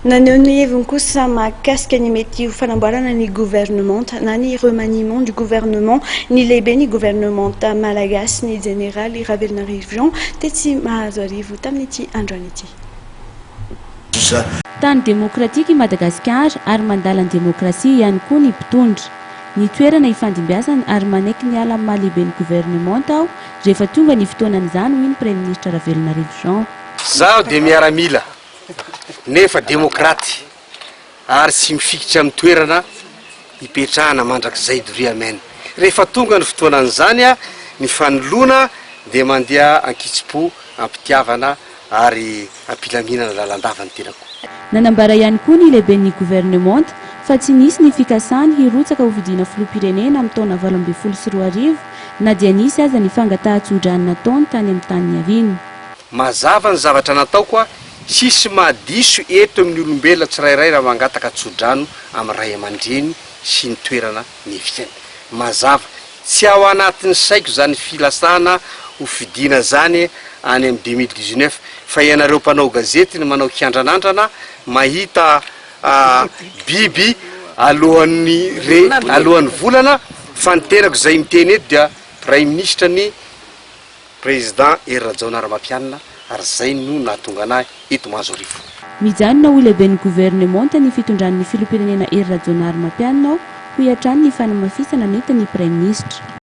Naneho ny heviny kosa mahakasika ny mety ho fanamboarana ny governemanta na ny remaniement du gouvernement ny lehiben'ny governemanta malagasy, ny jeneraly Ravelonarivo Jean, tetsy Mahazoarivo tamin'ity androany ity. Tany demokratika i Madagasikara ary mandala ny demokrasia ihany koa ny mpitondra. Ny toerana ifandimbiasana ary manaiky ny hiala amin'ny maha lehiben'ny governemanta aho rehefa tonga ny fotoanan'izany, hoy ny Praiminisitra Ravelonarivo Jean. Izaho dia miaramila nefa demokraty ary tsy mifikitra amin'ny toerana hipetrahana mandrakizay doria amen. Rehefa tonga ny fotoanan'izany ny fanoloana dia mandeha ankitsim-po, am-pitiavana ary am-pilaminana lalandava ny tenako. Nanambara ihany koa ny lehiben'ny governemanta fa tsy nisy ny fikasany hirotsaka ho fidiana filoham-pirenena amin'ny taona 2018 na dia nisy aza ny fangatahan-tsodrano nataony tany amin'ny tany niaviany. Mazava ny zavatra nataoko a, tsisy mahadiso eto amin'ny olombelona tsirairay raha mangataka tsodrano amin'ny ray aman-dreny sy ny toerana niaviany. Mazava. Tsy ao anatin'ny saiko zany filasana ho fidiana zany any amin'ny 2019 fa ianareo mpanao gazety no manao kiandranandrana mahita biby alohan'ny re alohan'ny volana fa ny tenako zay miteny eto dia praiminisitra ny Président Hery Rajaonarimampianina ary zay no nahatonga anahy eto Mahazoarivo. Mijanona ho lehiben'ny governemanta ny fitondran'ny filoham-pirenena Hery Rajaonarimampianina hoy hatrany ny fanamafisana nentin'ny Praiminisitra.